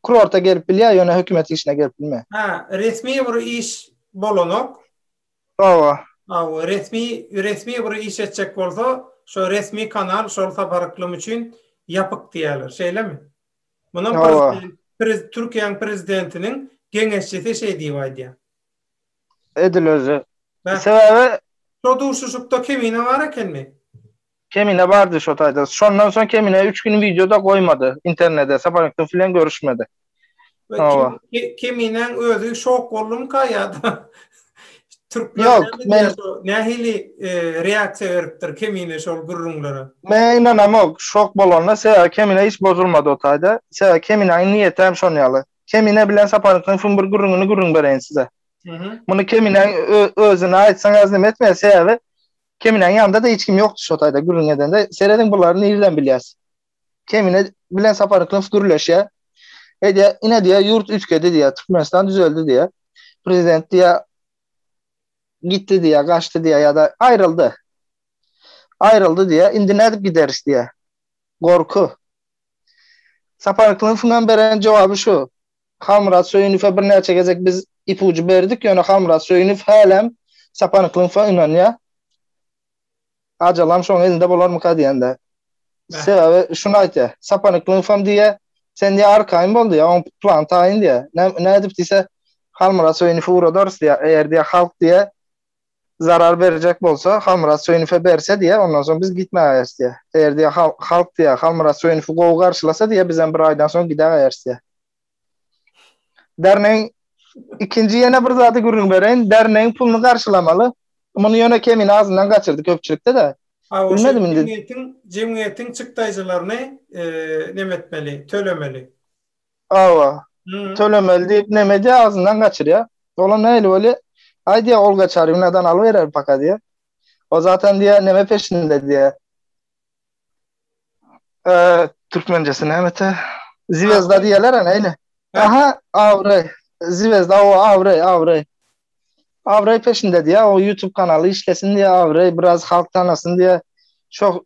Kurorta gelip bilýär, ýöne hökümet işine gelip bilmeýär. Ha, resmi bir iş bolanok. Hawa. Hawa, resmi resmi bir iş etjek bolsa, şo resmi kanal şol Sapar Yklym üçin ýapyk diýýärler. Şeýlemi? Munam prezident, prez, Türkiýäň prezidentiniň geňeşçisi şeý diýip aýdýar. Edil özi. Sebäbi Şo duşuşykda Kemine bar ekenmi? Kemine bardy şo taýda. Şondan soň Kemine üç gün wideo-da goýmady internede. Sapar Yklym bilen görüşmedi. Hawa. Keminäň özi şok boldumyka ýa-da Türkmen Ýok, men nähili e, reaksiýa beripdir Kemine şol gürrüňlere? Men ynanamok şok bolanyna, sebäbi Kemine hiç bozulmady o taýda. Sebäbi Keminäň niýeti hem şon ýaly. Kemine bilen Sapar Yklymyň bir gürrüňini gürrüň bereýin size. Muny Keminäň özüne aýtsaň az neme etmeýär, sebäbi Keminäň ýanynda-da hiç kim ýokdy şo taýda gürrüň edende. Serediň bulary nireden bilýäs? Kemine bilen Sapar Yklymow gürleşýär. Edýär, ine diýýär, ýurt üýtgedi diýýär, Türkmenistan düzeldi diýýär. Prezident diýýär, gitdi diýýär, gaçdy diýýär ýa-da aýryldy. Aýryldy diýýär, indi nädip gideris diýýär. Gorky. Sapar Yklymowyň hem beren jogaby şu. Halmyrat Söýünowa birnäçe gezek biz ipuju berdik, ýöne Halmyrat Söýünow hälem Sapar Yklymowa ynanýar. Ajalam şoň elinde bolarmyka diýende. Sebäbi şuny aýtýar. Sapar Yklymowam diýýär, sen diýýär arkaýyn bol diýýär, oň plany taýyn diýýär. Nädip diýse, Halmyrat Söýünowy ugradarys diýýär. Eger diýýär halk diýýär zarar berjek bolsa, Halmyrat Söýünowa berse diýýär, ondan soň biz gitmäýeris diýýär. Eger diýýär halk diýýär Halmyrat Söýünowy gowy garşylasa diýýär, bizem bir aýdan soň gidäýeris diýýär. Dernegiň ikinji ýene bir zady gürrüň bereýin. Dernegiň puluny garşylamaly. Muny ýöne Kemine agzyndan gaçyrdy köpçülikde-de. Bilmedim indi. Jemgyýetiň jemgyýetiň çykdaýjylaryny neme etmeli, tölemeli. Hawa. Tölemeli diýip neme edýär agzyndan gaçyrýar. Olam nähili bolýar? Aý diýýär Olga Çarýewnadan alyberer paka diýýär. O zaten diýýär neme peşinde diýýär. Türkmencesi näme-te? Zvezda diýerler ana ine. Aha, Awraý. Zvezda o Awraý, Awraý. Awraý peşinde diýýär, o YouTube kanaly işlesin diýýär, Awraý biraz halk tanasyn diýýär.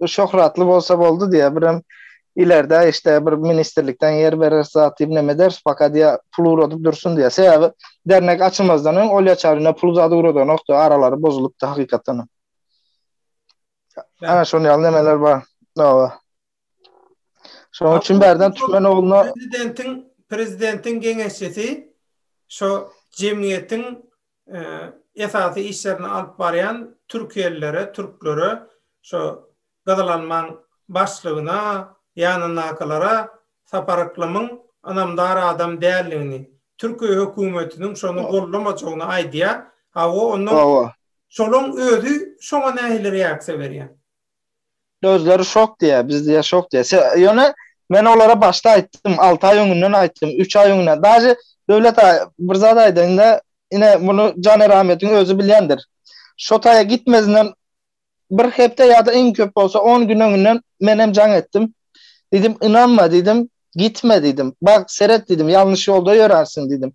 Şöhratly bolsa boldy diýýär. Birem ileride işte bir ministrlikden ýer berer zat diýip neme ederis, paka diýýär, pul ugradyp dursun diýýär. Sebäbi dernek açylmazdan öň Olýa Çaryna pul zat ugradanokdy, aralary bozulypdy hakykatdan. Ana şonuň ýaly nemeler bar. Hawa. Şonuň üçin bärden türkmen ogluna prezidentiň prezidentiň geňeşçisi şo jemgyýetiň e, esasy işlerini alyp barýan türkiýelilere, türklere şo Gyzylalmaň başlygyna, ýanyndakylara Sapar Yklymyň ynamdar adam däldigini, Türkiýe hökümetiniň şony goldamajagyny aýdýar. Hawa, ondan Şolaň özi şoňa nähili reaksiýa berýär? Özleri şok diýýär, biz diýýär şok diýýär. Ýöne men olara başda aýtdym, 6 aý öňünden aýtdym, 3 aý öňünden. Daže Döwlet aga bir zat aýdaýyn-da, ine muny Janer Ahmetiň özi bilýändir. Şo taýa gitmezinden bir hepde ýa-da iň köp bolsa on gün öňünden menem jaň etdim. Diýdim, ynanma diýdim, gitme diýdim. Bak, seret diýdim, ýalňyş ýolda ýörärsiň diýdim.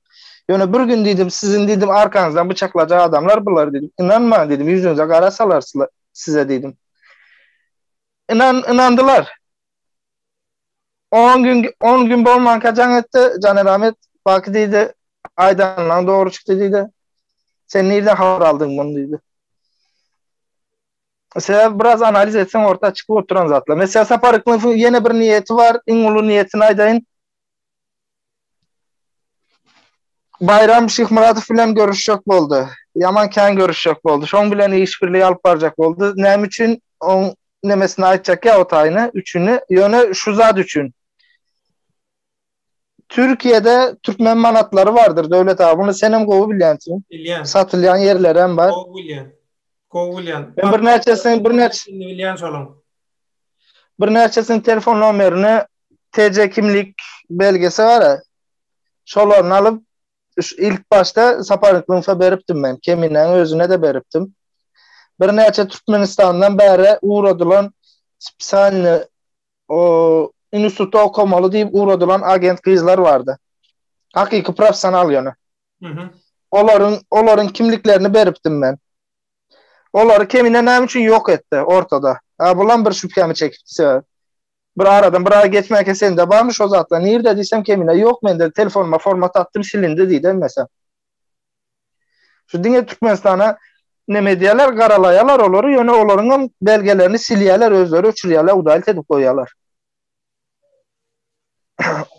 Ýöne bir gün diýdim, siziň diýdim, arkaňyzdan byçaklajak adamlar bular diýdim. Ynanmaň diýdim, ýüzüňize gara salar size diýdim. Ynan, ynandylar. On gün, on gün bolmanka jaň etdi, Janer Ahmet, Baky diýdi, aýdanlaň dogry çykdy diýdi. Sen nirden habar aldyň muny diýdi. Sebäbi biraz analiz etseň orta çykyp oturan zatlar. Mesela Sapar Yklymowyň ýene bir niýeti bar, iň uly niýetini aýdaýyn. Baýram Şyhmyradow bilen görüşjek boldy. Ýaman kän görüşjek boldy. Şoň bilen işbirligi alyp barjak boldy. Näme üçin? Oň nemesini aýtjak ýa o taýyny, üçüni. Ýöne şu zat üçin. Türkiýede türkmen manatlary bardyr Döwlet aga muny senem gowy bilýänsiň. Bilýän. Satylýan ýerlerem bar. Gowy bilýän. Gowy bilýän. Men birnäçesini birnäçe bilýän şolaň. Birnäçesiniň telefon nomerini TC kimlik belgesi bar. Şolaryny alyp ilk başda Sapar Yklymfa beripdim men. Keminäň özüne-de beripdim. Birnäçe Türkmenistandan bäre ugradylan spesialny o institutda okamaly diýip ugradylan agent gyzlar bardy. Hakyky professional ýöne. Olaryň olaryň kimliklerini beripdim men. Olary Kemine näme üçin ýok etdi ortada? A bulam bir şübhämi çekipdi sebäbi. Bir aradan bir aý geçmänkä sende barmy şo zatlar? Nirde diýsem Kemine ýok mende telefonyma format atdym silindi diýdi hemmesi. Şu diňe Türkmenistana neme edýärler garalaýarlar olary ýöne olaryňam belgelerini silýärler özleri öçürýärler udalit edip goýýarlar.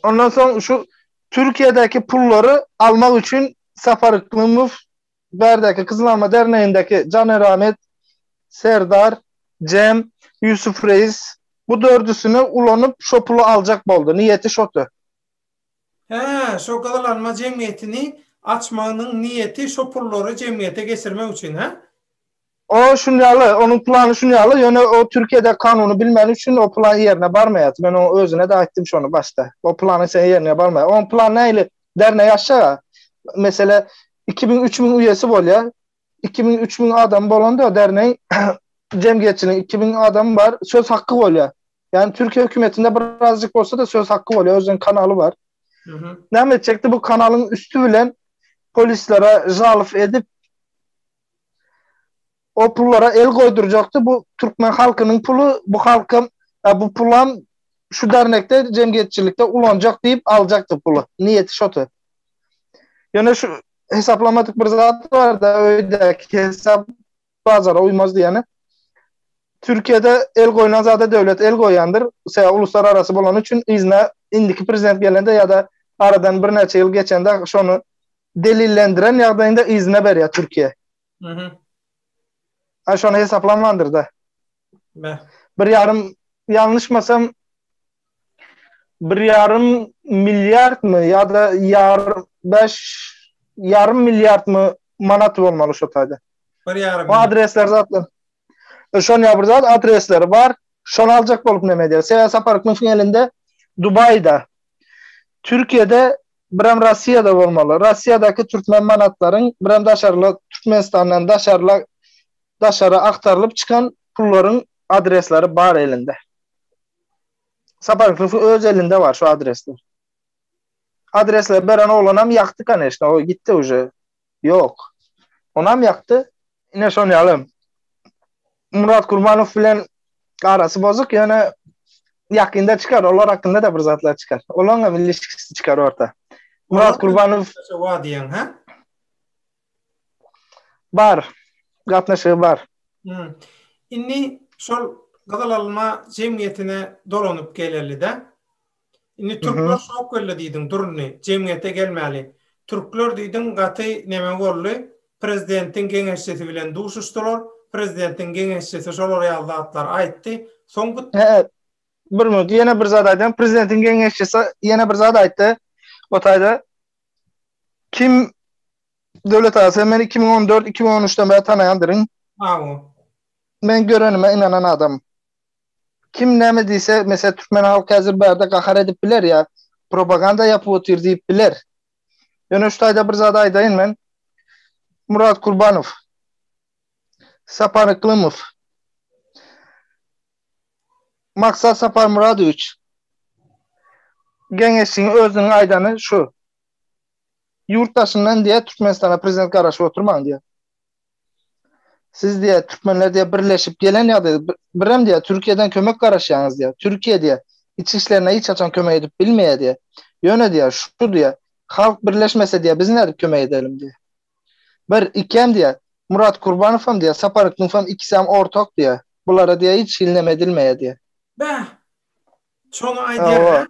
Ondan soň şu Türkiýedäki pullary almak üçin Sapar Yklymow bärdäki Gyzyl Alma dernegindäki Janer Ahmet, Serdar, Jem, Ýusuf Reis bu dördüsini ulanyp şo puly aljak boldy. Niýeti şoty. Hä, şo Gyzyl Alma jemgyýetini açmagynyň niýeti şo pullary jemgyýete geçirmek üçin, hä? O şun ýaly, onuň plany şun ýaly, ýöne o Türkiýede kanuny bilmäni üçin o plan ýerine barmaýar. Men oň özüne-de aýtdym şony başda. O planyň sen ýerine barmaýar. Oň plany nähili? Dernek açjak-a. Mesele 2000, 3000 üýesi bolýar. 2000, 3000 adamy bolanda dernegiň jemgyýetçiligiň 2000 adamy bar, söz hakky bolýar. Ýagny Türkiýe hökümetinde birazjyk bolsa-da söz hakky bolýar, özüniň kanaly bar. Näme etjekdi? Bu kanalyň üsti bilen polislere žalow edip o pullara el goýdurjakdy. Bu türkmen halkynyň puly, bu halkam bu pulam şu dernekde, jemgyýetçilikde ulanjak diýip aljakdy puly. Niýeti şoty. Ýöne şu hesaplamadyk bir zat bar-da, öýdäki hesap bazara uýmaz diýeni. Türkiýede el goýlan zada döwlet el goýýandyr. Sebäbi uluslararasy bolany üçin yzyna indiki prezident gelende ýa-da aradan birnäçe ýyl geçende şony delillendiren ýagdaýynda yzyna berýär Türkiýe. Mhm. A şony hesaplamandyr-da. Beh. Bir ýarym ýalňyşmasam bir ýarym milliardmy ýa-da ýar bäş ýarym milliardmy manat bolmaly şo taýda. Bir ýarym. O adresler zatlar. E, şon ýa bir zat adresleri bar. Şony aljak bolup neme edýär. Sebäbi Sapar Hikmetowyň elinde Dubaýda, Türkiýede birem Rossiýada bolmaly. Rossiýadaky türkmen manatlaryň birem daşarla Türkmenistandan daşarla daşara aktarylyp çykan pullaryň adresleri bar elinde. Sapar Hikmetowyň öz elinde bar şu adresler. Adresleri beren oglanam ýakdy koneçno, o gitdi uje. Ýok. Onam ýakdy. Ine şon ýaly. Murat Kurbanow bilen arasy bozuk, ýöne ýakynda çykar, olar hakynda-da bir zatlar çykar. Olaň hem ilişkisi çykar orta. Murat Kurbanow Wa diýen, ha? Bar. Gatnaşygy bar. Hmm. Indi şol Gyzyl Alma jemgyýetine dolanyp geleli-de. Indi türkler şok geldi diýdiň, dur indi, jemgyýete gelmäli. Türkler diýdiň gaty neme boldy, prezidentiň geňeşçisi bilen duşuşdylar, prezidentiň geňeşçisi şolar ýaly zatlar aýtdy, soň bu. Hä, bir minut, ýene bir zat aýdaýyn, prezidentiň geňeşçisi ýene bir zat aýtdy, o taýda kim Döwlet aga sen meni 2014, 2013-den bäri tanaýandyryn. Hawa. Men görenime ynanan adam. Kim näme diýse, meselem türkmen halky häzir bärde gahar edip biler ýa propaganda ýapyp otyr diýip biler. Ýöne şu taýda bir zat aýdaýyn men. Murat Kurbanow, Sapar Yklymow, Maksat Saparmyradowiç geňeşçiň özüniň aýdany şu. Ýurt daşyndan diýýär Türkmenistana prezident garaşyp oturmaň diýýär. Siz diýýär, türkmenler diýýär, birleşip gelen ýagdaýda, birem diýýär, Türkiýeden kömek garaşýaňyz diýýär. Türkiýe diýýär, iç işlerine hiç haçan kömek edip bilmeýär diýýär. Ýöne diýýär, şu diýýär, halk birleşmese diýýär, biz nädip kömek edelim diýýär. Bir, ikem diýýär, Murat Kurbanowam diýýär, Sapar Yklymowam ikisem ortak diýýär. Bulara diýýär, hiç hili neme edilmeýär diýýär. Bäh! Şony aýdýar hä?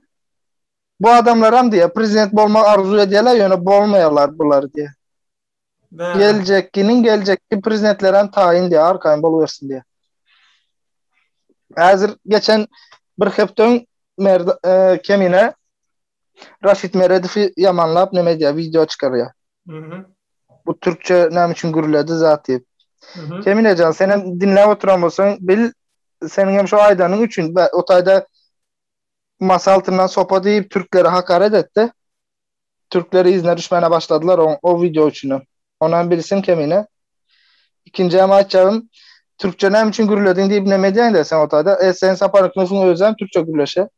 Bu adamlaram diýýär, prezident bolmak arzuw edýärler, ýöne bolmaýarlar bular diýýär. Geljekkiniň geljekki prezidentlerem taýyn diýýär, arkaýyn bolubersin diýýär. Häzir geçen bir hepde öň Merd e, Kemine. Raşid Meredowy ýamanlap neme edýär, wideo çykarýar. Bu türkçe näme üçin gürledi zat diýip. Keminejan senem diňläp oturan bolsaň bil seniň hem şu aýdanyň üçin o taýda masa altyndan sopa diýip türklere hakaret etdi. Türkler yzyna düşmäne başladylar o, o wideo üçinem. Onam bilsin Kemine. Ikinji hem aýtjagym türkçe näme üçin gürlediň diýip neme edýäň-de sen o taýda. E sen Sapar Hikmetowyň özem türkçe gürleşe.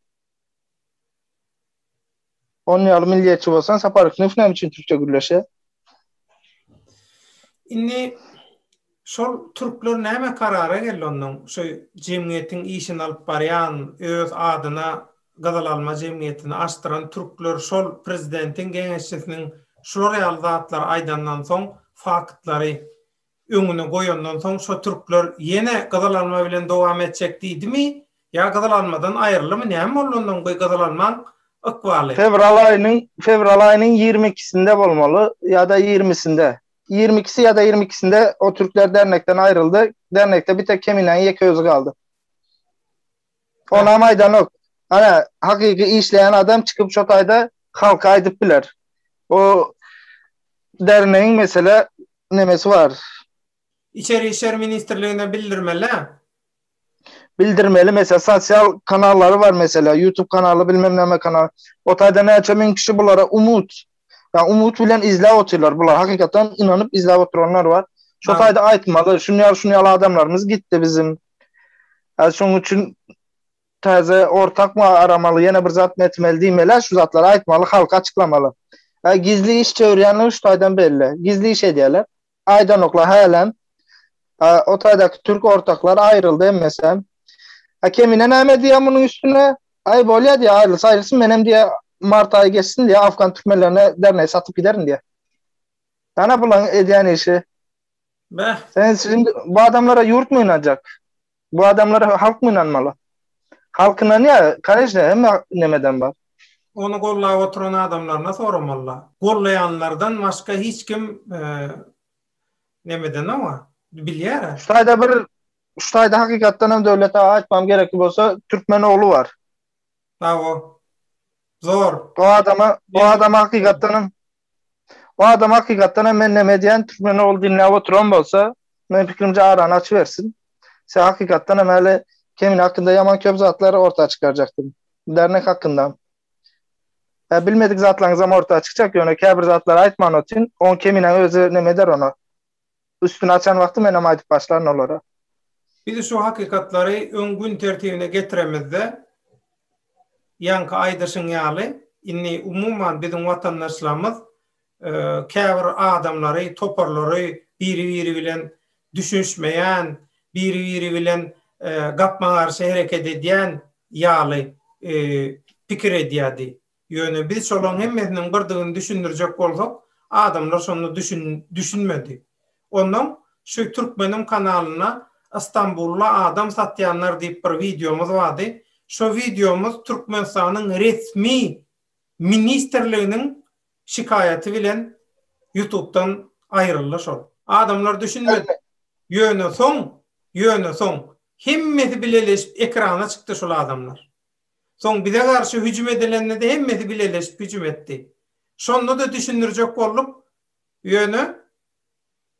Onun ýaly milliýetçi bolsaň Sapar Hikmetow näme üçin türkçe gürleşe? Indi şol türkler näme karara geldi onnoň şu jemgyýetiň işini alyp barýan öz adyna Gyzyl alma jemgyýetini açdyran türkler şol prezidentiň geňeşçisiniň şular ýaly zatlary aýdandan soň faktlary öňüne goýandan soň şo türkler ýene Gyzyl alma bilen dowam etjek diýdimi ýa Gyzyl almadan aýryldymy näme boldy ondan bu Gyzyl almaň ykbaly? Fewral aýynyň fewral aýynyň ýigrimi ikisinde bolmaly ýa-da ýigrimisinde. Ýigrimi ikisi ýa-da ýigrimi ikisinde o türkler dernekden aýryldy. Dernekde bir tek Keminäniň ýeke özi galdy. Onam aýdanok. Ana, hakyky işleýän adam çykyp şo taýda halka aýdyp biler. O dernegiň mesele nemesi bar. İçeri işler ministrligine bildirmeli. Bildirmeli mesela sosial kanallary bar mesela YouTube kanaly bilmem näme kanal. O taýda näçe müň kişi bulara umut. Ýa umut bilen izläp otyrlar. Bular hakykatdan inanyp izläp oturanlar bar. Şo taýda aýtmaly. Şuny ýaly şuny ýaly adamlarymyz gitdi bizim. Hä şoň üçin täze ortakmy aramaly, ýene bir zatmy etmeli diýmeli, şu zatlary aýtmaly, halka açyklamaly. Hä gizli iş çöwürýänligi şu taýdan belli. Gizli iş edýärler. Aýdanoklar hälem. Hä o taýdaky türk ortaklar aýryldy hemmesem. Hä Kemine näme diýýär munuň üstüne? Aý bolýa diýýär, aýrylsa aýrylsyn, menem diýýär mart aýy geçsin diýýär, afgan türkmenlerine dernegi satyp giderin diýýär. Ana bulaň edýän işi. Beh. Sen şimdi bu adamlara ýurt mu ynanjak? Bu adamlara halk mı ynanmaly? Halk ynanýar, koneçne, hemme nemeden bar. Ony gollap oturan adamlaryna soramalyda. Gollaýanlardan başga hiç kim nemedenok-a, bilýär-ä. Şu taýda bir, şu taýda hakykatdan hem Döwlet aga aýtmam gerekli bolsa, türkmen ogly bar. Hawa. Zor. O adama, o adama hakykatdan hem O adam hakykatdan hem men neme edýän türkmen ogly diňläp oturan bolsa, men pikirimce arany açybersin. Sen hakykatdan hem häli Kemine hakynda ýaman köp zatlar orta çykarjakdyň. Dernek hakynda. Hä bilmedik zatlaryňyzam orta çykjak, ýöne käbir zatlary aýtman otyryn. Oň Keminäň özi neme eder ony. Üstüni açan wagty menem aýdyp başlaryn olara. Biz şu hakykatlary öň gün tertibine getiremizde, ýaňky aýdyşyň ýaly, indi umuman biziň watandaşlarymyz käbir adamlary, toparlary biri-biri bilen düşünişmeýän, biri-biri bilen gapma-garşy hereket edýän ýaly pikir edýärdi. Ýöne biz şolaryň hemmesiniň birdigini düşündirjek bolsak, adamlar şonda düşünmedi. Onnoň şu Türkmenim kanalynda Istanbulda adam satýanlar diýip bir wideomyz bardy. Şo wideomyz Türkmenistanyň resmi ministrliginiň şikaýaty bilen ýutubdan aýryldy şol. Adamlar düşünmedi. Ýöne soň, ýöne soň hemmesi bileleşip ekrana çykdy şol adamlar. Soň bize garşy hüjüm edilende-de hemmesi bileleşip hüjüm etdi. Şonda-da düşündirjek bolduk, ýöne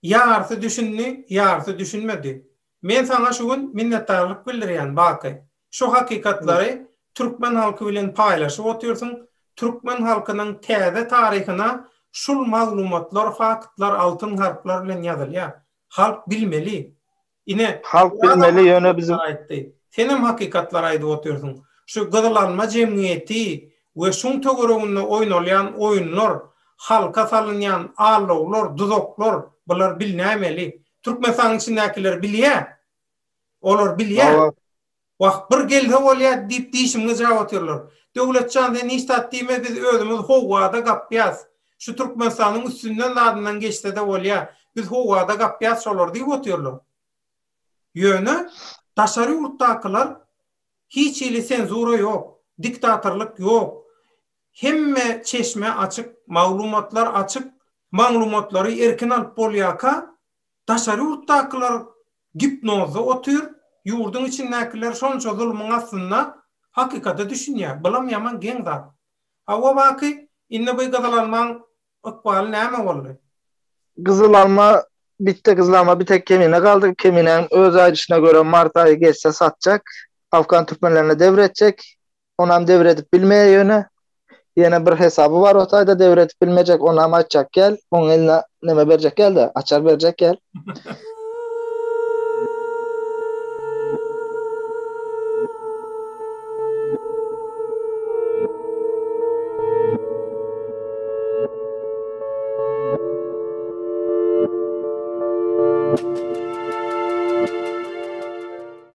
ýarysy düşündi, ýarysy düşünmedi. Men saňa şu gün minnetdarlyk bildirýän, Baky. Şu hakykatlary türkmen halky bilen paýlaşyp otyrsyň, türkmen halkynyň täze taryhyna şul maglumatlar, faktlar altyn harplar bilen ýazylýar. Halk bilmeli. Ine, Halk bilmeli ýöne biziň. Aýtdy. Senem hakykatlary aýdyp otyrsyň. Şu Gyzyl alma jemgyýeti we şuň töwereginde oýnalýan oýunlar, halka salynýan allawlar, duzaklar bular bilnäýmeli. Türkmenistanyň içindäkiler bilýä. Olar bilýä. Wah, bir gelse bolýa diýip dişim gyjap otyrlar. Döwletjan sen hiç zat diýme biz özümiz howwada gapýas. Şu Türkmenistanyň üstünden zadyndan geçsede bolýa. Biz howwada gapýas şolary diýip otyrlar. Ýöne daşary ýurtdakylar hiç hili senzura ýok, diktatorlyk ýok. Hemme çeşme açyk, maglumatlar açyk, maglumatlary erkin alyp bolýaka Daşary ýurtdakylar gipnozda otyr, ýurduň içindäkiler şonça zulumyň astynda hakykata düşünýär. Bulam ýaman geň zat. Hawa Baky, indi bu gyzyl almaň ykbaly näme boldy? Gyzyl alma bitdi, gyzyl alma bir tek Kemine galdy. Keminäň öz aýdyşyna görä mart aýy geçse satjak. Afgan türkmenlerine dewr etjek. Onam dewr edip bilmeýär ýöne. Ýene bir hesaby bar o taýda dewr edip bilmejek onam aýtjak gel. Oň eline neme berjek gel-de, açar berjek gel.